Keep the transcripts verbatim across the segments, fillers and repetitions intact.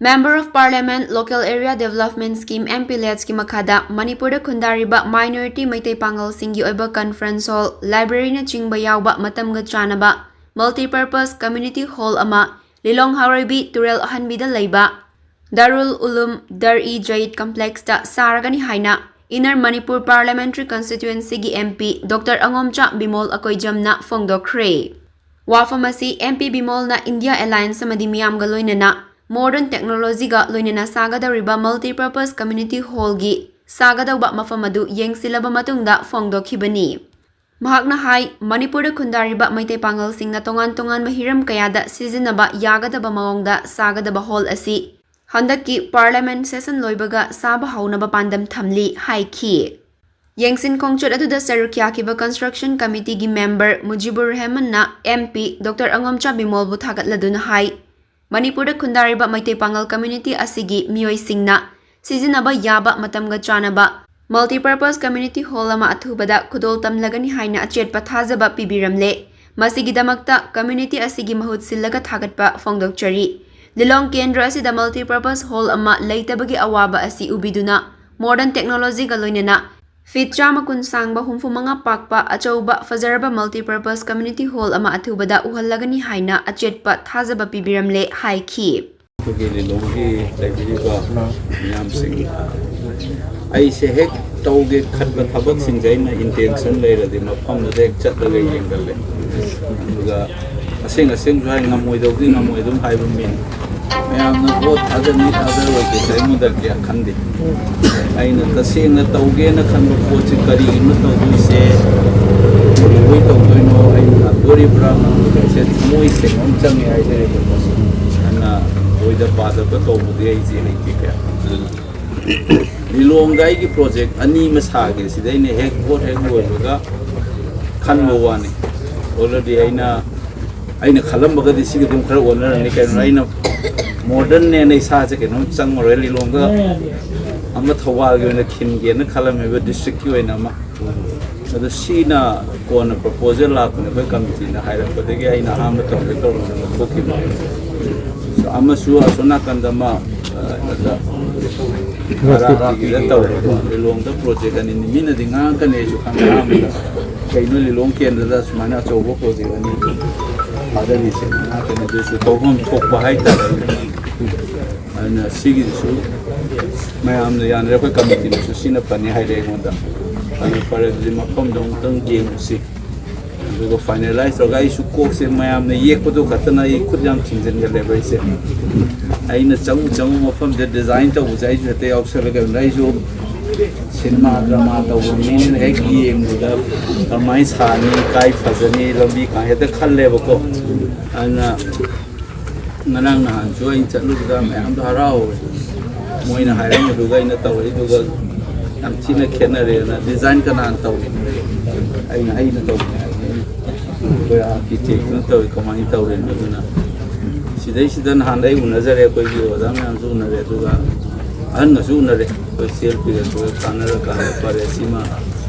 Member of Parliament Local Area Development Scheme, MPLADSꯀꯤ ꯃꯈꯥꯗ ꯃꯅꯤꯄꯨꯔꯗ ꯈꯨꯟꯗꯥꯔꯤꯕ minority ꯃꯩꯇꯩ ꯄꯥꯉꯜꯁꯤꯡꯒꯤ ꯑꯣꯏꯕ conference hall, libraryꯅꯆꯤꯡꯕ ꯌꯥꯎꯕ ꯃꯇꯝꯒ ꯆꯥꯟꯅꯕ multipurpose community hall ꯑꯃ ꯂꯤꯂꯣꯡ ꯍꯥꯔꯣꯏꯕꯤ ꯇꯨꯔꯦꯜ ꯑꯍꯟꯕꯤꯗ ꯂꯩꯕ ꯗꯥꯔꯨꯜ ꯎꯂꯨꯝ ꯗꯔ ꯏ ꯖꯌꯤꯗ complexꯇ ꯁꯥꯔꯒꯅꯤ ꯍꯥꯏꯅ Inner Manipur Parliamentary Constituencyꯒꯤ MP Doctor ꯑꯉꯣꯝꯆꯥ Bimol ꯑꯀꯣꯏꯖꯝꯅ ꯐꯣꯡꯗꯣꯛꯈ꯭ꯔꯦ꯫ ꯋꯥꯐꯝ ꯑꯁꯤ MP ꯕꯤꯃꯣꯜꯅ India Alliance ꯑꯃꯗꯤ ꯃꯤꯌꯥꯝꯒ ꯂꯣꯏꯅꯅ modern technologyꯒ ꯂꯣꯏꯅꯅ ꯁꯥꯒꯗꯧꯔꯤꯕ multipurpose community hallꯒꯤ ꯁꯥꯒꯗꯧꯕ ꯃꯐꯝ ꯑꯗꯨ ꯌꯦꯡꯁꯤꯜꯂꯕ ꯃꯇꯨꯡꯗ ꯐꯣꯡꯗꯣꯛꯈꯤꯕꯅꯤ꯫ ꯃꯍꯥꯛꯅ ꯍꯥꯏ, ꯃꯅꯤꯄꯨꯔꯗ ꯈꯨꯟꯗꯥꯔꯤꯕ ꯃꯩꯇꯩ ꯄꯥꯉꯜꯁꯤꯡꯅ ꯇꯣꯉꯥꯟ ꯇꯣꯉꯥꯟꯕ ꯍꯤꯔꯝ ꯀꯌꯥꯗ ꯁꯤꯖꯤꯟꯅꯕ ꯌꯥꯒꯗꯕ ꯃꯑꯣꯡꯗ ꯁꯥꯒꯗꯕ hall ꯑꯁꯤ ꯍꯟꯗꯛꯀꯤ Parliament session ꯂꯣꯏꯕꯒ ꯁꯥꯕ ꯍꯧꯅꯕ ꯄꯥꯟꯗꯝ ꯊꯝꯂꯤ ꯍꯥꯏꯈꯤ꯫ ꯌꯦꯡꯁꯤꯟ ꯈꯣꯡꯆꯠ ꯑꯗꯨꯗ ꯁꯔꯨꯛ ꯌꯥꯈꯤꯕ construction committeeꯒꯤ member ꯃꯨꯖꯤꯕꯨꯔ ꯔꯍꯃꯟꯅ MP Doctor ꯑꯉꯣꯝꯆꯥ ꯕꯤꯃꯣꯜꯕꯨ ꯊꯥꯒꯠꯂꯗꯨꯅ ꯍꯥꯏ, ꯃꯅꯤꯄꯨꯔꯗ ꯈꯨꯟꯗꯥꯔꯤꯕ ꯃꯩꯇꯩ ꯄꯥꯉꯜ community ꯑꯁꯤꯒꯤ ꯃꯤꯑꯣꯏꯁꯤꯡꯅ ꯁꯤꯖꯤꯟꯅꯕ ꯌꯥꯕ ꯃꯇꯝꯒ ꯆꯥꯟꯅꯕ multipurpose community hall ꯑꯃ ꯑꯊꯨꯕꯗ ꯈꯨꯗꯣꯜ ꯇꯝꯂꯒꯅꯤ ꯍꯥꯏꯅ ꯑꯆꯦꯠꯄ ꯊꯥꯖꯕ ꯄꯤꯕꯤꯔꯝꯂꯦ꯫ ꯃꯁꯤꯒꯤꯗꯃꯛꯇ community ꯑꯁꯤꯒꯤ ꯃꯍꯨꯠ ꯁꯤꯜꯂꯒ ꯊꯥꯒꯠꯄ ꯐꯣꯡꯗꯣꯛꯆꯔꯤ꯫ ꯂꯤꯂꯣꯡ ꯀꯦꯟꯗ꯭ꯔ ꯑꯁꯤꯗ multipurpose hall ꯑꯃ ꯂꯩꯇꯕꯒꯤ ꯑꯋꯥꯕ ꯑꯁꯤ ꯎꯕꯤꯗꯨꯅ modern technologyꯒ ꯂꯣꯏꯅꯅ feet ꯆꯥꯝꯃ ꯀꯨꯟ ꯁꯥꯡꯕ, ꯍꯨꯝꯐꯨ ꯃꯉꯥ ꯄꯥꯛꯄ ꯑꯆꯧꯕ ꯐꯖꯔꯕ multipurpose community hall ꯑꯃ ꯑꯊꯨꯕꯗ ꯎꯍꯜꯂꯒꯅꯤ ꯍꯥꯏꯅ ꯑꯆꯦꯠꯄ ꯊꯥꯖꯕ ꯄꯤꯕꯤꯔꯝꯂꯦ ꯍꯥꯏꯈꯤ꯫ ꯑꯩꯈꯣꯏꯒꯤ ꯂꯤꯂꯣꯡꯒꯤ ꯂꯩꯕꯤꯔꯤꯕ ꯃꯤꯌꯥꯝꯁꯤꯡ, ꯑꯩꯁꯦ ꯍꯦꯛ ꯇꯧꯒꯦ ꯈꯟꯕ ꯊꯕꯛꯁꯤꯡꯁꯦ ꯑꯩꯅ intention ꯂꯩꯔꯗꯤ ꯃꯐꯝꯗꯨꯗ ꯍꯦꯛ ꯆꯠꯂꯒ ꯌꯦꯡꯒꯜꯂꯦ꯫ ꯑꯗꯨꯒ ꯑꯁꯦꯡ ꯑꯁꯦꯡꯕꯁꯨ ꯍꯥꯏ, ꯉꯝꯃꯣꯏꯗꯧꯗꯤ ꯉꯝꯃꯣꯏ ꯑꯗꯨꯝ ꯍꯥꯏꯕ ꯃꯤꯅꯤ꯫ ꯃꯌꯥꯝꯅ ꯚꯣꯠ ꯊꯥꯗꯅꯤ ꯊꯥꯗꯔꯣꯏꯗꯦꯁꯦ ꯑꯩꯉꯣꯟꯗ ꯀꯌꯥ ꯈꯟꯗꯦ꯫ ꯑꯩꯅ ꯇꯁꯦꯡꯅ ꯇꯧꯒꯦꯅ ꯈꯟꯕ ꯄꯣꯠꯁꯤ ꯀꯔꯤꯒꯤꯅꯣ ꯇꯧꯗꯣꯏꯁꯦ, ꯀꯩꯗꯧꯕꯩ ꯇꯧꯗꯣꯏꯅꯣ, ꯑꯩꯅ ꯉꯝꯗꯣꯔꯤꯕ꯭ꯔꯥ ꯉꯝꯃꯣꯏꯗ꯭ꯔꯤꯁꯦ ꯊꯃꯣꯏ ꯁꯦꯡꯕ ꯑꯃ ꯆꯪꯉꯦ ꯍꯥꯏꯖꯔꯤꯕꯀꯣ꯫ ꯑꯗꯨꯅ ꯑꯣꯏꯗ ꯄꯥꯗꯕ ꯇꯧꯕꯗꯤ ꯑꯩꯁꯦ ꯍꯩꯇꯦ ꯀꯌꯥ꯫ ꯂꯤꯂꯣꯡꯗ ꯑꯩꯒꯤ project ꯑꯅꯤ ꯑꯃ ꯁꯥꯒꯦ ꯁꯤꯗ ꯑꯩꯅ ꯍꯦꯛ ꯚꯣꯠ ꯍꯦꯛ ꯂꯣꯏꯕꯒ ꯈꯟꯕ ꯋꯥꯅꯤ꯫ Already ꯑꯩꯅ, ꯑꯩꯅ ꯈꯜꯂꯝꯕꯒꯗꯤ ꯁꯤꯒ ꯑꯗꯨꯝ ꯈꯔ ꯑꯣꯟꯅꯔꯅꯤ꯫ ꯀꯩꯅꯣ, ꯑꯩꯅ modernꯅꯦꯅ ꯏꯁꯥꯁꯦ ꯀꯩꯅꯣꯝ ꯆꯪꯉꯔꯣꯏ꯫ ꯂꯤꯂꯣꯡꯒ ꯑꯃ ꯊꯧꯕꯥꯜꯒꯤ ꯑꯣꯏꯅ ꯈꯤꯟꯒꯦꯅ ꯈꯜꯂꯝꯃꯤꯕ districtꯀꯤ ꯑꯣꯏꯅ ꯑꯃ꯫ ꯑꯗꯣ ꯁꯤꯅ ꯀꯣꯟꯅ proposal ꯂꯥꯛꯄꯅꯦ, ꯑꯩꯈꯣꯏ committeeꯅ ꯍꯥꯏꯔꯛꯄꯗꯒꯤ ꯑꯩꯅ ꯑꯍꯥꯟꯕ ꯇꯧꯒꯦ ꯇꯧꯔꯝꯕꯗ ꯂꯧꯊꯣꯛꯈꯤꯕꯅꯦ꯫ ꯑꯃꯁꯨ ꯑꯁꯣꯝ ꯅꯥꯀꯟꯗ ꯑꯃ, ꯑ, ꯑꯗ ꯃꯔꯥꯛꯀꯤꯗ ꯇꯧꯔꯦ꯫ ꯂꯤꯂꯣꯡꯗ ꯄ꯭ꯔꯣꯖꯦꯛ ꯑꯅꯤꯅꯤ꯫ ꯃꯤꯅꯗꯤ ꯉꯥꯡꯉꯛꯀꯅꯤ, ꯑꯩꯁꯨ ꯈꯪꯉꯦ꯫ ꯑꯍꯥꯟꯕꯗ ꯀꯩꯅꯣ ꯂꯤꯂꯣꯡ ꯀꯦꯟꯗ꯭ꯔꯗ ꯁꯨꯃꯥꯏꯅ ꯑꯆꯧꯕ ꯄ꯭ꯔꯣꯖꯦꯛ ꯑꯅꯤ ꯊꯥꯗꯔꯤꯁꯦ ꯉꯥꯡꯉꯛꯀꯅꯤ꯫ ꯑꯗꯨꯁꯨ ꯇꯧꯐꯝ ꯊꯣꯛꯄ ꯍꯥꯏꯇꯥꯔꯦ꯫ ꯑꯗꯨꯅ ꯁꯤꯒꯤꯁꯨ ꯃꯌꯥꯝꯅ ꯌꯥꯅꯔꯦ, ꯑꯩꯈꯣꯏ ꯀꯃꯤꯇꯤꯅꯁꯨ ꯁꯤꯅ ꯐꯅꯤ ꯍꯥꯏꯔꯦ ꯑꯩꯉꯣꯟꯗ꯫ ꯑꯗꯨ ꯐꯔꯦ, ꯑꯗꯨꯗꯤ ꯃꯐꯝꯗꯣ ꯑꯃꯨꯛꯇꯪ ꯌꯦꯡꯉꯨꯁꯤ꯫ ꯑꯗꯨꯒ ꯐꯥꯏꯅꯦꯂꯥꯏꯁ ꯇꯧꯔꯒ ꯑꯩꯁꯨ ꯀꯣꯛꯁꯦ ꯃꯌꯥꯝꯅ ꯌꯦꯛꯄꯗꯣ ꯈꯛꯇꯅ ꯑꯩ ꯈꯨꯠ ꯌꯥꯝ ꯊꯤꯟꯖꯤꯟꯒꯜꯂꯦꯕ ꯑꯩꯁꯦ꯫ ꯑꯩꯅ ꯆꯪꯉꯨ ꯆꯪꯉꯨ ꯃꯐꯝꯗ ꯗꯤꯖꯥꯏꯟ ꯇꯧꯕꯁꯦ ꯑꯩꯁꯨ ꯍꯦꯛꯇ ꯌꯥꯎꯁꯜꯂꯒ ꯑꯩꯁꯨ ꯁꯤꯅꯦꯃꯥ ꯗ꯭ꯔꯃꯥ ꯇꯧꯕ ꯃꯤꯅ ꯍꯦꯛ ꯌꯦꯡꯕꯗ ꯀꯃꯥꯏꯅ ꯁꯥꯅꯤ, ꯀꯥꯏ ꯐꯖꯅꯤ, ꯂꯝꯕꯤ ꯀꯥꯏ ꯍꯦꯛꯇ ꯈꯜꯂꯦꯕꯀꯣ꯫ ꯑꯗꯨꯅ ꯉꯔꯥꯡ ꯅꯍꯥꯟꯁꯨ ꯑꯩꯅ ꯆꯠꯂꯨꯕꯗ ꯃꯌꯥꯝꯗꯣ ꯍꯔꯥꯎꯋꯦ꯫ ꯃꯣꯏꯅ ꯍꯥꯏꯔꯝꯕꯗꯨꯒ ꯑꯩꯅ ꯇꯧꯔꯛꯏꯗꯨꯒ ꯌꯥꯝ ꯊꯤꯅ ꯈꯦꯠꯅꯔꯦꯅ꯫ ꯗꯤꯖꯥꯏꯟ ꯀꯅꯥꯅ ꯇꯧꯔꯤ? ꯑꯩꯅ, ꯑꯩꯅ ꯇꯧꯕꯅꯦ ꯍꯥꯏꯕꯅꯤ꯫ ꯑꯩꯈꯣꯏ ꯑꯥꯔꯀꯤꯇꯦꯛꯇꯨꯅ ꯇꯧꯔꯤ, ꯀꯃꯥꯏꯅ ꯇꯧꯔꯤꯅꯣ? ꯑꯗꯨꯅ ꯁꯤꯗꯩꯁꯤꯗ ꯅꯍꯥꯟ ꯑꯩ ꯎꯅꯖꯔꯦ, ꯑꯩꯈꯣꯏꯒꯤ ꯑꯣꯖꯥ ꯃꯌꯥꯝꯁꯨ ꯎꯅꯔꯦ, ꯑꯗꯨꯒ ꯑꯍꯟꯒꯁꯨ ꯎꯅꯔꯦ꯫ ꯑꯩꯈꯣꯏ ꯁꯤ ꯑꯦꯜ ꯄꯤꯒꯁꯨ ꯇꯥꯟꯅꯔꯀꯥꯟꯗ ꯐꯔꯦ, ꯁꯤꯃ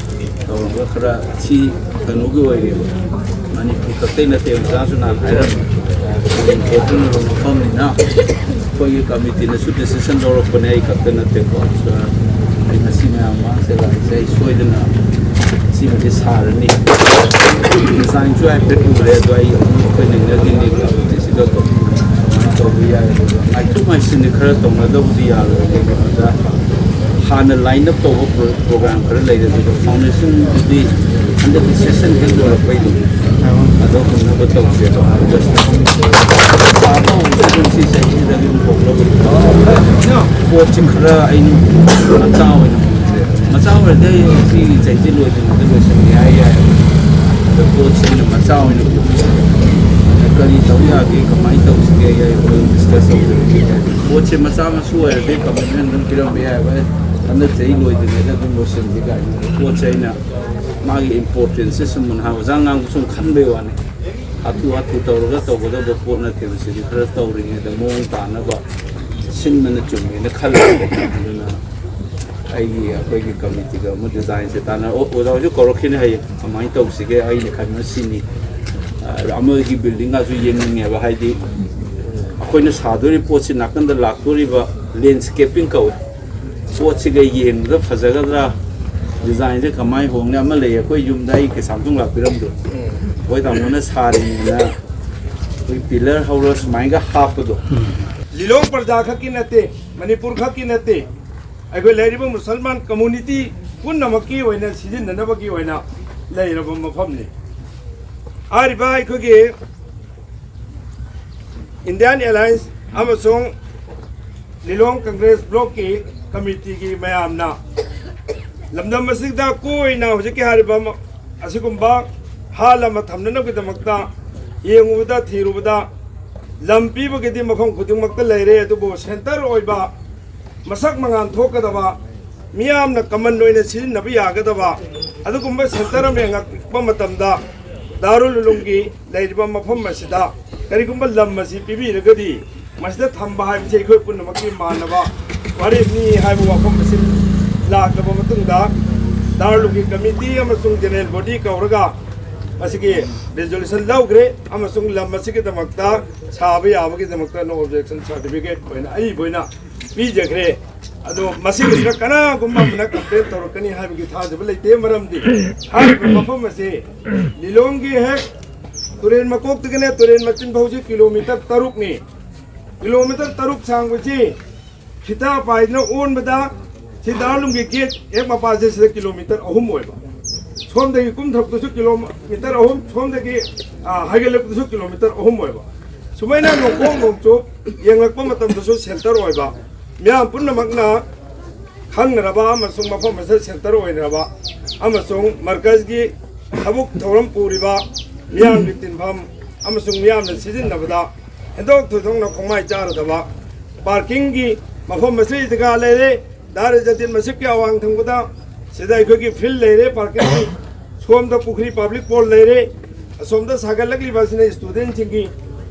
ꯇꯧꯔꯒ ꯈꯔ ꯁꯤ ꯀꯩꯅꯣꯒꯤ ꯑꯣꯏꯔꯦꯕ, ꯃꯅꯤꯄꯨꯔ ꯈꯛꯇꯩ ꯅꯠꯇꯦ, ꯑꯣꯖꯥꯁꯨ ꯅꯍꯥꯟ ꯍꯥꯏꯔꯝꯃꯤ꯫ ꯏꯝꯄꯣꯔꯇꯦꯟ ꯑꯣꯏꯕ ꯃꯐꯝꯅꯤꯅ ꯑꯩꯈꯣꯏꯒꯤ ꯀꯃꯤꯇꯤꯅꯁꯨ ꯗꯤꯁꯤꯖꯟ ꯂꯧꯔꯛꯄꯅꯦ, ꯑꯩ ꯈꯛꯇ ꯅꯠꯇꯦꯀꯣ꯫ ꯑꯗꯨꯅ ꯑꯩ ꯉꯁꯤ ꯃꯌꯥꯝ ꯃꯥꯡꯁꯦ ꯂꯥꯛꯏꯁꯦ, ꯑꯩ ꯁꯣꯏꯗꯅ ꯁꯤꯃꯗꯤ ꯁꯥꯔꯅꯤ꯫ ꯗꯤꯖꯥꯏꯟꯁꯨ ꯍꯥꯏꯐꯦꯠ ꯎꯔꯦ, ꯑꯗꯣ ꯑꯩ ꯑꯃꯨꯛ ꯑꯩꯈꯣꯏ ꯅꯩꯅꯈꯤꯅꯤ ꯀꯃꯤꯇꯤꯁꯤꯗ ꯀꯃꯥꯏꯅ ꯇꯧꯕ ꯌꯥꯏ꯫ ꯑꯗꯨꯒ ꯉꯥꯏꯊꯣꯛ ꯉꯥꯏꯁꯤꯟꯗꯤ ꯈꯔ ꯇꯧꯅꯗꯕꯗꯤ ꯌꯥꯔꯣꯏ꯫ ꯀꯩꯒꯤꯅꯣꯗ ꯍꯥꯟꯅ ꯂꯥꯏꯟ ꯑꯞ ꯇꯧꯕ ꯄ꯭ꯔꯣ-, ꯄ꯭ꯔꯣꯒ꯭ꯔꯥꯝ ꯈꯔ ꯂꯩꯔꯦ, ꯑꯗꯨꯒ ꯐꯥꯎꯟꯗꯦꯁꯟꯗꯨꯗꯤ ꯍꯟꯗꯛꯀꯤ ꯁꯦꯁꯟ ꯍꯦꯛ ꯂꯣꯏꯔꯛꯄꯩꯗꯣ ꯑꯗꯣ ꯍꯨꯟꯅꯕ ꯇꯧꯁꯦꯕ꯫ ꯑꯗꯨꯒ ꯁꯥꯕ ꯍꯧꯕꯁꯦ ꯑꯗꯨꯝ ꯁꯤ ꯆꯍꯤꯁꯤꯗ ꯑꯗꯨꯝ ꯍꯧꯅꯕ ꯄꯣꯠꯁꯤ ꯈꯔ ꯑꯩꯅ ꯃꯆꯥ ꯑꯣꯏꯅ ꯍꯧꯅꯤꯡꯗ꯭ꯔꯦ꯫ ꯃꯆꯥ ꯑꯣꯏꯔꯗꯤ ꯑꯩ ꯁꯤ ꯆꯍꯤꯁꯤ ꯂꯣꯏꯗ꯭ꯔꯤꯉꯩꯗ ꯂꯣꯏꯁꯤꯟꯒꯦ ꯍꯥꯏ ꯌꯥꯏ꯫ ꯑꯗꯣ ꯄꯣꯠꯁꯤ ꯑꯩꯅ ꯃꯆꯥ ꯑꯣꯏꯅ ꯄꯨꯊꯣꯛꯑꯦ꯫ ꯑꯗ ꯀꯔꯤ ꯇꯧ ꯌꯥꯒꯦ, ꯀꯃꯥꯏꯅ ꯇꯧꯁꯤꯒꯦ, ꯑꯩꯈꯣꯏ ꯗꯤꯁꯀꯁ ꯇꯧꯖꯔꯛꯀꯦ꯫ ꯄꯣꯠꯁꯦ ꯃꯆꯥ ꯃꯁꯨ ꯑꯣꯏꯔꯗꯤ ꯀꯃꯤꯠꯃꯦꯟ ꯑꯗꯨꯝ ꯄꯤꯔꯝꯕ ꯌꯥꯏ, ꯍꯟꯗꯛ ꯆꯍꯤ ꯂꯣꯏꯗ꯭ꯔꯤꯉꯩꯗ ꯑꯗꯨꯝ ꯂꯣꯏꯁꯤꯟꯁꯤ ꯀꯥꯏꯅ꯫ ꯄꯣꯠꯁꯦ ꯑꯩꯅ ꯃꯥꯒꯤ ꯏꯝꯄꯣꯔꯇꯦꯟꯁꯁꯦ ꯁꯨꯝ ꯅꯍꯥꯟ ꯑꯣꯖꯥ ꯉꯥꯡꯕ ꯁꯨꯝ ꯈꯟꯕꯩ ꯋꯥꯅꯤ꯫ ꯍꯥꯊꯨ ꯍꯥꯊꯨ ꯇꯧꯔꯒ ꯇꯧꯒꯗꯕ ꯄꯣꯠ ꯅꯠꯇꯦꯕ꯫ ꯁꯤꯗꯤ ꯈꯔ ꯇꯧꯔꯤꯉꯩꯗ ꯃꯑꯣꯡ ꯇꯥꯅꯕ ꯁꯤꯟꯕꯅ ꯆꯨꯝꯃꯦꯅ ꯈꯜꯂꯦ꯫ ꯑꯗꯨꯅ ꯑꯩꯒꯤ, ꯑꯩꯈꯣꯏꯒꯤ ꯀꯃꯤꯇꯤꯒ ꯑꯃꯨꯛ ꯗꯤꯖꯥꯏꯟꯁꯦ ꯇꯥꯟꯅ-, ꯑꯣ, ꯑꯣꯖꯥ ꯍꯣꯏꯁꯨ ꯀꯧꯔꯛꯈꯤꯅꯤ ꯍꯌꯦꯡ, ꯀꯃꯥꯏꯅ ꯇꯧꯁꯤꯒꯦ, ꯑꯩꯅ ꯈꯟꯕꯅ ꯁꯤꯅꯤ꯫ ꯑ, ꯑꯃꯒꯤ ꯕꯤꯜꯗꯤꯡꯒꯁꯨ ꯌꯦꯡꯅꯤꯡꯉꯦꯕ, ꯍꯥꯏꯗꯤ ꯑꯩꯈꯣꯏꯅ ꯁꯥꯗꯣꯔꯤꯕ ꯄꯣꯠꯁꯤ ꯅꯥꯀꯟꯗ ꯂꯥꯛꯇꯣꯔꯤꯕ ꯂꯦꯟꯁ꯭ꯀꯦꯄꯤꯡ ꯀꯧꯏ꯫ ꯄꯣꯠꯁꯤꯒ ꯌꯦꯡꯕꯗ ꯐꯖꯒꯗ꯭ꯔꯥ, ꯗꯤꯖꯥꯏꯟꯁꯦ ꯀꯃꯥꯏꯅ ꯍꯣꯡꯅꯤ? ꯑꯃ ꯂꯩ, ꯑꯩꯈꯣꯏ ꯌꯨꯝꯗ ꯑꯩ ꯀꯩꯁꯥꯝꯊꯣꯡ ꯂꯥꯛꯄꯤꯔꯝꯕꯗꯣ, ꯑꯩꯈꯣꯏ ꯇꯥꯃꯣꯅ ꯁꯥꯔꯤꯅꯦꯅ ꯑꯩꯈꯣꯏ ꯄꯤꯂꯔ ꯍꯧꯔ ꯁꯨꯃꯥꯏꯅꯒ ꯍꯥꯞꯄꯗꯣ꯫ ꯂꯤꯂꯣꯡ ꯄ꯭ꯔꯖꯥ ꯈꯛꯀꯤ ꯅꯠꯇꯦ, ꯃꯅꯤꯄꯨꯔ ꯈꯛꯀꯤ ꯅꯠꯇꯦ, ꯑꯩꯈꯣꯏ ꯂꯩꯔꯤꯕ ꯃꯨꯁꯜꯃꯥꯟ ꯀꯝꯃꯨꯅꯤꯇꯤ ꯄꯨꯝꯅꯃꯛꯀꯤ ꯑꯣꯏꯅ ꯁꯤꯖꯤꯟꯅꯅꯕꯒꯤ ꯑꯣꯏꯅ ꯂꯩꯔꯕ ꯃꯐꯝꯅꯤ꯫ ꯍꯥꯏꯔꯤꯕ ꯑꯩꯈꯣꯏꯒꯤ ꯏꯟꯗꯤꯌꯥꯟ ꯑꯦꯂꯥꯌꯟꯁ ꯑꯃꯁꯨꯡ ꯂꯤꯂꯣꯡ ꯀꯪꯒ꯭ꯔꯦꯁ ꯕ꯭ꯂꯣꯛꯀꯤ ꯀꯃꯤꯇꯤꯒꯤ ꯃꯌꯥꯝꯅ ꯂꯝꯗꯝ ꯑꯁꯤꯗ ꯀꯣꯏꯅ ꯍꯧꯖꯤꯛꯀꯤ ꯍꯥꯏꯔꯤꯕ ꯑꯁꯤꯒꯨꯝꯕ ꯍꯥꯜ ꯑꯃ ꯊꯝꯅꯅꯕꯒꯤꯗꯃꯛꯇ ꯌꯦꯡꯉꯨꯕꯗ, ꯊꯤꯔꯨꯕꯗ, ꯂꯝ ꯄꯤꯕꯒꯤꯗꯤ ꯃꯐꯝ ꯈꯨꯗꯤꯡꯃꯛꯇ ꯂꯩꯔꯦ, ꯑꯗꯨꯕꯨ ꯁꯦꯟꯇꯔ ꯑꯣꯏꯕ, ꯃꯁꯛ ꯃꯉꯥꯜ ꯊꯣꯛꯀꯗꯕ, ꯃꯤꯌꯥꯝꯅ ꯀꯃꯟ ꯑꯣꯏꯅ ꯁꯤꯖꯤꯟꯅꯕ ꯌꯥꯒꯗꯕ ꯑꯗꯨꯒꯨꯝꯕ ꯁꯦꯟꯇꯔ ꯑꯃ ꯌꯦꯡꯉꯛꯄ ꯃꯇꯝꯗ, ꯗꯥꯔꯨꯜ ꯎꯂꯨꯝꯒꯤ ꯂꯩꯔꯤꯕ ꯃꯐꯝ ꯑꯁꯤꯗ ꯀꯔꯤꯒꯨꯝꯕ ꯂꯝ ꯑꯁꯤ ꯄꯤꯕꯤꯔꯒꯗꯤ, ꯃꯁꯤꯗ ꯊꯝꯕ ꯍꯥꯏꯕꯁꯤ ꯑꯩꯈꯣꯏ ꯄꯨꯝꯅꯃꯛꯀꯤ ꯃꯥꯟꯅꯕ ꯋꯥꯔꯦꯞꯅꯤ ꯍꯥꯏꯕ ꯋꯥꯐꯝ ꯑꯁꯤ ꯂꯥꯛꯂꯕ ꯃꯇꯨꯡꯗ, ꯗꯥꯔꯨꯜꯒꯤ ꯀꯃꯤꯇꯤ ꯑꯃꯁꯨꯡ ꯖꯦꯅꯔꯦꯜ ꯕꯣꯗꯤ ꯀꯧꯔꯒ ꯃꯁꯤꯒꯤ ꯔꯤꯖꯣꯂꯨꯁꯟ ꯂꯧꯈ꯭ꯔꯦ ꯑꯃꯁꯨꯡ ꯂꯝ ꯑꯁꯤꯒꯤꯗꯃꯛꯇ ꯁꯥꯕ ꯌꯥꯕꯒꯤꯗꯃꯛꯇ no objection certificate ꯑꯣꯏꯅ ꯑꯏꯕ ꯑꯣꯏꯅ ꯄꯤꯖꯈ꯭ꯔꯦ꯫ ꯑꯗꯣ ꯃꯁꯤꯒꯤꯁꯤꯗ ꯀꯅꯥꯒꯨꯝꯕ ꯑꯃꯅ ꯀꯝꯄ꯭ꯂꯦꯟ ꯇꯧꯔꯛꯀꯅꯤ ꯍꯥꯏꯕꯒꯤ ꯊꯥꯖꯕ ꯂꯩꯇꯦ, ꯃꯔꯝꯗꯤ ꯍꯥꯏꯔꯤꯕ ꯃꯐꯝ ꯑꯁꯤ ꯂꯤꯂꯣꯡꯒꯤ ꯍꯦꯛ ꯇꯨꯔꯦꯟ ꯃꯀꯣꯛꯇꯒꯤꯅ ꯇꯨꯔꯦꯟ ꯃꯆꯤꯟ ꯐꯥꯎꯁꯤ ꯀꯤꯂꯣꯃꯤꯇꯔ ꯇꯔꯨꯛꯅꯤ꯫ ꯀꯤꯂꯣꯃꯤꯇꯔ ꯇꯔꯨꯛ ꯁꯥꯡꯕꯁꯤ ꯐꯤꯇꯥ ꯄꯥꯏꯗꯨꯅ ꯑꯣꯟꯕꯗ ꯁꯤ ꯗꯥꯔꯨꯜ ꯎꯂꯨꯝꯒꯤ ꯒꯦꯠ ꯍꯦꯛ ꯃꯄꯥꯁꯦ ꯁꯤꯗ ꯀꯤꯂꯣꯃꯤꯇꯔ ꯑꯍꯨꯝ ꯑꯣꯏꯕ, ꯁꯣꯝꯗꯒꯤ ꯀꯨꯝꯊꯔꯛꯄꯗꯁꯨ ꯀꯤꯂꯣꯃꯤꯇꯔ ꯑꯍꯨꯝ, ꯁꯣꯝꯗꯒꯤ, ꯑ, ꯍꯥꯏꯒꯠꯂꯛꯄꯗꯁꯨ ꯀꯤꯂꯣꯃꯤꯇꯔ ꯑꯍꯨꯝ ꯑꯣꯏꯕ, ꯁꯨꯃꯥꯏꯅ ꯅꯣꯡꯄꯣꯛ ꯅꯣꯡꯆꯨꯞ ꯌꯦꯡꯂꯛꯄ ꯃꯇꯝꯗꯁꯨ ꯁꯦꯟꯇꯔ ꯑꯣꯏꯕ, ꯃꯤꯌꯥꯝ ꯄꯨꯝꯅꯃꯛꯅ ꯈꯪꯅꯔꯕ ꯑꯃꯁꯨꯡ ꯃꯐꯝ ꯑꯁꯤꯗ ꯁꯦꯟꯇꯔ ꯑꯣꯏꯅꯔꯕ ꯑꯃꯁꯨꯡ ꯃꯔꯀꯖꯒꯤ ꯊꯕꯛ ꯊꯧꯔꯝ ꯄꯨꯔꯤꯕ ꯃꯤꯌꯥꯝꯒꯤ ꯇꯤꯟꯐꯝ ꯑꯃꯁꯨꯡ ꯃꯤꯌꯥꯝꯅ ꯁꯤꯖꯤꯟꯅꯕꯗ ꯍꯦꯟꯗꯣꯛ ꯊꯣꯏꯗꯣꯛꯅ ꯈꯣꯡꯃꯥꯏ ꯆꯥꯔꯗꯕ ꯄꯥꯔꯀꯤꯡꯒꯤ ꯃꯐꯝ ꯑꯁꯤ ꯏꯗꯤꯒꯥ ꯂꯩꯔꯦ, ꯗꯥꯔꯦ ꯖꯗꯤꯟ ꯃꯁꯖꯤꯗꯀꯤ ꯑꯋꯥꯡ ꯊꯪꯕꯗ꯫ ꯁꯤꯗ ꯑꯩꯈꯣꯏꯒꯤ ꯐꯤꯜꯗ ꯂꯩꯔꯦ, ꯄꯥꯔꯀꯤꯡꯒꯤ ꯁꯣꯝꯗ ꯄꯨꯈ꯭ꯔꯤ ꯄꯕ꯭ꯂꯤꯛ ꯄꯣꯟ ꯂꯩꯔꯦ, ꯑꯁꯣꯝꯗ ꯁꯥꯒꯠꯂꯛꯂꯤꯕ ꯑꯁꯤꯅ ꯁ꯭ꯇꯨꯗꯦꯟꯁꯤꯡꯒꯤ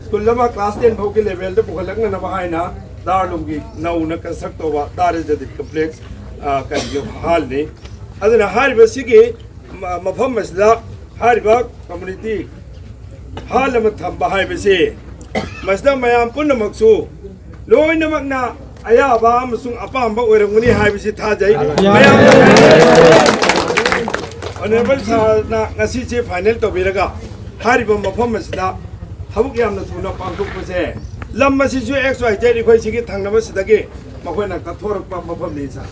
ꯁ꯭ꯀꯨꯜ ꯑꯃ ꯀ꯭ꯂꯥꯁ ꯇꯦꯟ ꯐꯥꯎꯒꯤ ꯂꯦꯚꯦꯜꯗ ꯄꯨꯈꯠꯂꯛꯅꯅꯕ ꯍꯥꯏꯅ ꯗꯥꯔꯨꯜ ꯎꯂꯨꯝꯒꯤ ꯅꯧꯅ ꯀꯟꯁꯇ꯭ꯔꯛ ꯇꯧꯕ ꯗꯥꯔꯦ ꯖꯗꯤꯟ ꯀꯝꯄ꯭ꯂꯦꯛꯁ, ꯑ, ꯀꯔꯤꯒꯤ ꯍꯥꯜꯅꯤ꯫ ꯑꯗꯨꯅ ꯍꯥꯏꯔꯤꯕꯁꯤꯒꯤ ꯃ-, ꯃꯐꯝ ꯑꯁꯤꯗ ꯍꯥꯏꯔꯤꯕ ꯀꯝꯃꯨꯅꯤꯇꯤ ꯍꯥꯜ ꯑꯃ ꯊꯝꯕ ꯍꯥꯏꯕꯁꯤ ꯃꯁꯤꯗ ꯃꯌꯥꯝ ꯄꯨꯝꯅꯃꯛꯁꯨ ꯂꯣꯏꯅꯃꯛꯅ ꯑꯌꯥꯕ ꯑꯃꯁꯨꯡ ꯑꯄꯥꯝꯕ ꯑꯣꯏꯔꯝꯒꯅꯤ ꯍꯥꯏꯕꯁꯤ ꯊꯥꯖꯩ꯫ ꯃꯌꯥꯝ ꯑꯣꯅꯔꯦꯕꯜ ꯁꯥꯔꯅ ꯉꯁꯤꯁꯦ ꯐꯥꯏꯅꯦꯜ ꯇꯧꯕꯤꯔꯒ ꯍꯥꯏꯔꯤꯕ ꯃꯐꯝ ꯑꯁꯤꯗ ꯊꯕꯛ ꯌꯥꯝꯅ ꯊꯨꯅ ꯄꯥꯡꯊꯣꯛꯄꯁꯦ, ꯂꯝ ꯑꯁꯤꯁꯨ ꯑꯦꯛꯁ ꯋꯥꯏ ꯖꯦꯠ ꯑꯩꯈꯣꯏ ꯁꯤꯒꯤ ꯊꯪꯅꯕꯁꯤꯗꯒꯤ ꯃꯈꯣꯏꯅ ꯀꯠꯊꯣꯔꯛꯄ ꯃꯐꯝꯅꯤ ꯁꯥꯔ,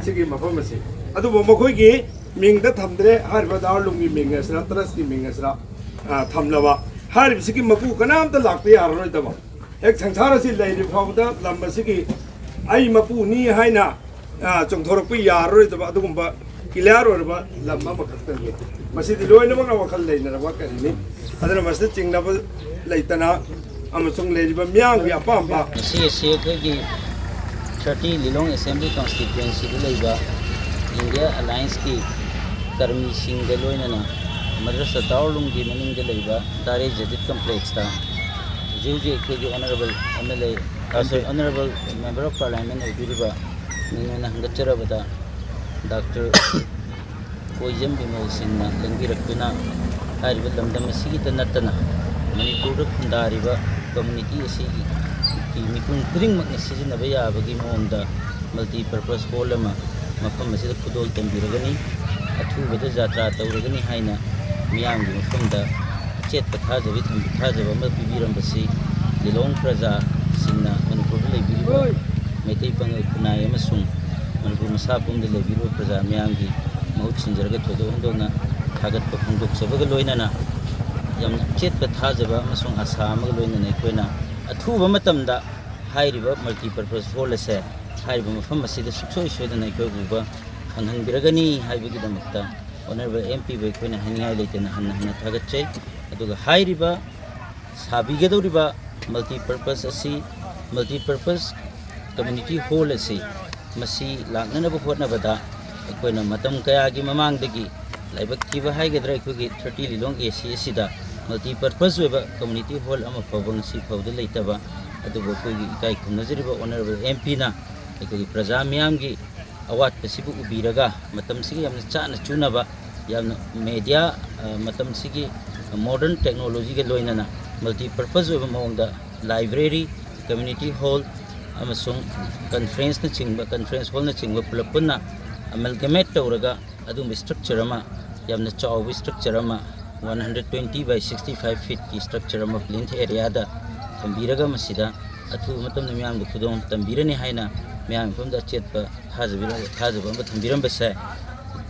ꯁꯤꯒꯤ ꯃꯐꯝ ꯑꯁꯤ꯫ ꯑꯗꯨꯕꯨ ꯃꯈꯣꯏꯒꯤ ꯃꯤꯡꯗ ꯊꯝꯗ꯭ꯔꯦ, ꯍꯥꯏꯔꯤꯕ ꯗꯥꯔꯂꯨꯝꯒꯤ ꯃꯤꯡ ꯑꯁꯤꯅ, ꯇ꯭ꯔꯁꯀꯤ ꯃꯤꯡ ꯑꯁꯤꯅ, ꯑ, ꯊꯝꯂꯕ꯫ ꯍꯥꯏꯔꯤꯕꯁꯤꯒꯤ ꯃꯄꯨ ꯀꯅꯥꯝꯇ ꯂꯥꯛꯄ ꯌꯥꯔꯔꯣꯏꯗꯕ, ꯍꯦꯛ ꯁꯪꯁꯥꯔ ꯑꯁꯤ ꯂꯩꯔꯤꯕ ꯐꯥꯎꯕꯗ ꯂꯝ ꯑꯁꯤꯒꯤ ꯑꯩ ꯃꯄꯨꯅꯤ ꯍꯥꯏꯅ, ꯑ, ꯆꯣꯡꯊꯣꯔꯛꯄ ꯌꯥꯔꯔꯣꯏꯗꯕ ꯑꯗꯨꯒꯨꯝꯕ ꯀ꯭ꯂꯤꯌꯥꯔ ꯑꯣꯏꯔꯕ ꯂꯝ ꯑꯃꯈꯛꯇꯅꯤ꯫ ꯃꯁꯤꯗꯤ ꯂꯣꯏꯅꯃꯛꯅ ꯋꯥꯈꯜ ꯂꯩꯅꯔꯕ ꯀꯔꯤꯅꯤ꯫ ꯑꯗꯨꯅ ꯃꯁꯤꯗ ꯆꯤꯡꯅꯕ ꯂꯩꯇꯅ ꯑꯃꯁꯨꯡ ꯂꯩꯔꯤꯕ ꯃꯤꯌꯥꯝꯒꯤ ꯑꯄꯥꯝꯕ ꯉꯁꯤ ꯑꯁꯤ ꯑꯩꯈꯣꯏꯒꯤ ꯊꯥꯔꯇꯤ ꯂꯤꯂꯣꯡ ꯑꯦꯁꯦꯝꯕ꯭ꯂꯤ ꯀꯟꯁꯇꯤꯇ꯭ꯋꯦꯟꯁꯤꯗ ꯂꯩꯕ ꯏꯟꯗꯤꯌꯥ ꯑꯦꯂꯥꯏꯟꯁꯀꯤ ꯀꯔꯃꯤꯁꯤꯡꯒ ꯂꯣꯏꯅꯅ ꯃꯗ꯭ꯔꯁꯥ ꯗꯥꯔꯨꯜꯎꯂꯨꯝꯒꯤ ꯃꯅꯤꯡꯗ ꯂꯩꯕ ꯗꯥꯔꯦ ꯖꯗꯤꯗ ꯀꯝꯄ꯭ꯂꯦꯛꯁꯇ ꯍꯧꯖꯤꯛ ꯍꯧꯖꯤꯛ ꯑꯩꯈꯣꯏꯒꯤ honourable M L A, honourable member of parliament ꯑꯣꯏꯕꯤꯔꯤꯕ ꯅꯤꯡꯉꯣꯟꯅ ꯍꯪꯒꯠꯆꯔꯕꯗ ꯗꯥꯛꯇꯔ ꯀꯣꯏꯖꯝ ꯕꯤꯃꯣꯜꯁꯤꯡꯅ ꯂꯦꯡꯕꯤꯔꯛꯇꯨꯅ ꯍꯥꯏꯔꯤꯕ ꯂꯝꯗꯝ ꯑꯁꯤꯒꯤꯇ ꯅꯠꯇꯅ ꯃꯅꯤꯄꯨꯔꯗ ꯈꯨꯟꯗꯥꯔꯤꯕ ꯀꯝꯃꯨꯅꯤꯇꯤ ꯑꯁꯤꯒꯤ ꯃꯤꯄꯨꯝ ꯈꯨꯗꯤꯡꯃꯛꯅ ꯁꯤꯖꯤꯟꯅꯕ ꯌꯥꯕꯒꯤ ꯃꯑꯣꯡꯗ ꯃꯜꯇꯤ ꯄꯔꯄꯁ ꯍꯣꯜ ꯑꯃ ꯃꯐꯝ ꯑꯁꯤꯗ ꯈꯨꯗꯣꯜ ꯇꯝꯕꯤꯔꯒꯅꯤ꯫ ꯑꯊꯨꯕꯗ ꯖꯥꯇ꯭ꯔꯥ ꯇꯧꯔꯒꯅꯤ ꯍꯥꯏꯅ ꯃꯤꯌꯥꯝꯒꯤ ꯃꯐꯝꯗ ꯑꯆꯦꯠꯄ ꯊꯥꯖꯕꯤ ꯊꯝ-, ꯊꯥꯖꯕ ꯑꯃ ꯄꯤꯕꯤꯔꯝꯕꯁꯤ ꯂꯤꯂꯣꯡ ꯄ꯭ꯔꯖꯥꯁꯤꯡꯅ, ꯃꯅꯤꯄꯨꯔꯗ ꯂꯩꯕꯤꯔꯤꯕ ꯃꯩꯇꯩ ꯄꯥꯉꯜ ꯈꯨꯟꯅꯥꯏ ꯑꯃꯁꯨꯡ ꯃꯅꯤꯄꯨꯔ ꯃꯁꯥ ꯄꯨꯝꯗ ꯂꯩꯕꯤꯔꯤꯕ ꯄ꯭ꯔꯖꯥ ꯃꯤꯌꯥꯝꯒꯤ ꯃꯍꯨꯠ ꯁꯤꯟꯖꯔꯒ ꯊꯣꯏꯗꯣꯛ ꯍꯦꯟꯗꯣꯛꯅ ꯊꯥꯒꯠꯄ ꯐꯣꯡꯗꯣꯛꯆꯕꯒ ꯂꯣꯏꯅꯅ ꯌꯥꯝꯅ ꯑꯆꯦꯠꯄ ꯊꯥꯖꯕ ꯑꯃꯁꯨꯡ ꯑꯁꯥ ꯑꯃꯒ ꯂꯣꯏꯅꯅ ꯑꯩꯈꯣꯏꯅ ꯑꯊꯨꯕ ꯃꯇꯝꯗ ꯍꯥꯏꯔꯤꯕ ꯃꯜꯇꯤ ꯄꯔꯄꯁ ꯍꯣꯜ ꯑꯁꯦ ꯍꯥꯏꯔꯤꯕ ꯃꯐꯝ ꯑꯁꯤꯗ ꯁꯨꯡꯁꯣꯏ ꯁꯣꯏꯗꯅ ꯑꯩꯈꯣꯏ ꯎꯕ ꯐꯪꯍꯟꯕꯤꯔꯒꯅꯤ ꯍꯥꯏꯕꯒꯤꯗꯃꯛꯇ ꯑꯣꯅꯔꯦꯕꯜ ꯑꯦꯝ ꯄꯤꯕꯨ ꯑꯩꯈꯣꯏꯅ ꯍꯥꯏꯅꯤꯡꯉꯥꯏ ꯂꯩꯇꯅ ꯍꯟꯅ ꯍꯟꯅ ꯊꯥꯒꯠꯆꯩ꯫ ꯑꯗꯨꯒ ꯍꯥꯏꯔꯤꯕ ꯁꯥꯕꯤꯒꯗꯧꯔꯤꯕ ꯃꯜꯇꯤ ꯄꯔꯄꯁ ꯑꯁꯤ, ꯃꯜꯇꯤ ꯄꯔꯄꯁ ꯀꯝꯃ꯭ꯌꯨꯅꯤꯇꯤ ꯍꯣꯜ ꯑꯁꯤ, ꯃꯁꯤ ꯂꯥꯛꯅꯅꯕ ꯍꯣꯠꯅꯕꯗ ꯑꯩꯈꯣꯏꯅ ꯃꯇꯝ ꯀꯌꯥꯒꯤ ꯃꯃꯥꯡꯗꯒꯤ ꯂꯥꯏꯕꯛ ꯊꯤꯕ ꯍꯥꯏꯒꯗ꯭ꯔꯥ, ꯑꯩꯈꯣꯏꯒꯤ ꯊꯥꯔꯇꯤ ꯂꯤꯂꯣꯡ ꯑꯦ ꯁꯤ ꯑꯁꯤꯗ ꯃꯜꯇꯤ ꯄꯔꯄꯁ ꯑꯣꯏꯕ ꯀꯝꯃ꯭ꯌꯨꯅꯤꯇꯤ ꯍꯣꯜ ꯑꯃ ꯐꯥꯎꯕ ꯉꯁꯤ ꯐꯥꯎꯕꯗ ꯂꯩꯇꯕ꯫ ꯑꯗꯨꯕꯨ ꯑꯩꯈꯣꯏꯒꯤ ꯏꯀꯥꯏ ꯈꯨꯝꯅꯖꯔꯤꯕ ꯑꯣꯅꯔꯦꯕꯜ ꯑꯦꯝ ꯄꯤꯅ ꯑꯩꯈꯣꯏꯒꯤ ꯄ꯭ꯔꯖꯥ ꯃꯤꯌꯥꯝꯒꯤ ꯑꯋꯥꯠꯄꯁꯤꯕꯨ ꯎꯕꯤꯔꯒ ꯃꯇꯝꯁꯤꯒ ꯌꯥꯝꯅ ꯆꯥꯅ ꯆꯨꯅꯕ, ꯌꯥꯝꯅ ꯃꯦꯗꯤꯌꯥ, ꯑ, ꯃꯇꯝꯁꯤꯒꯤ ꯃꯣꯗꯔꯟ ꯇꯦꯛꯅꯣꯂꯣꯖꯤꯒ ꯂꯣꯏꯅꯅ ꯃꯜꯇꯤꯄꯔꯄꯁ ꯑꯣꯏꯕ ꯃꯑꯣꯡꯗ library, community hall ꯑꯃꯁꯨꯡ conferenceꯅꯆꯤꯡꯕ, conference hallꯅꯆꯤꯡꯕ ꯄꯨꯂꯞ ꯄꯨꯟꯅ amalgamate ꯇꯧꯔꯒ ꯑꯗꯨꯒꯨꯝꯕ structure ꯑꯃ, ꯌꯥꯝꯅ ꯆꯥꯎꯕ structure ꯑꯃ, one hundred twenty by sixty five feetꯀꯤ structure ꯑꯃ plinth areaꯗ ꯊꯝꯕꯤꯔꯒ ꯃꯁꯤꯗ ꯑꯊꯨꯕ ꯃꯇꯝꯗ ꯃꯤꯌꯥꯝꯗ ꯈꯨꯗꯣꯡ ꯇꯝꯕꯤꯔꯅꯤ ꯍꯥꯏꯅ ꯃꯤꯌꯥꯝꯒꯤ ꯃꯐꯝꯗ ꯑꯆꯦꯠꯄ ꯊꯥꯖꯕꯤꯔ-, ꯊꯥꯖꯕ ꯑꯃ ꯊꯝꯕꯤꯔꯝꯕꯁꯦ,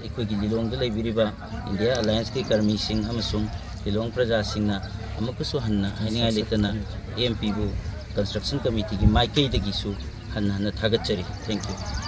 ꯑꯩꯈꯣꯏꯒꯤ ꯂꯤꯂꯣꯡꯗ ꯂꯩꯕꯤꯔꯤꯕ India Allianceꯀꯤ ꯀꯔꯃꯤꯁꯤꯡ ꯑꯃꯁꯨꯡ ꯂꯤꯂꯣꯡ ꯄ꯭ꯔꯖꯥꯁꯤꯡꯅ ꯑꯃꯨꯛꯀꯁꯨ ꯍꯟꯅ ꯍꯥꯏꯅꯤꯡꯉꯥꯏ ꯂꯩꯇꯅ AMPꯕꯨ construction committeeꯒꯤ ꯃꯥꯏꯀꯩꯗꯒꯤꯁꯨ ꯍꯟꯅ ꯍꯟꯅ ꯊꯥꯒꯠꯆꯔꯤ꯫ Thank you꯫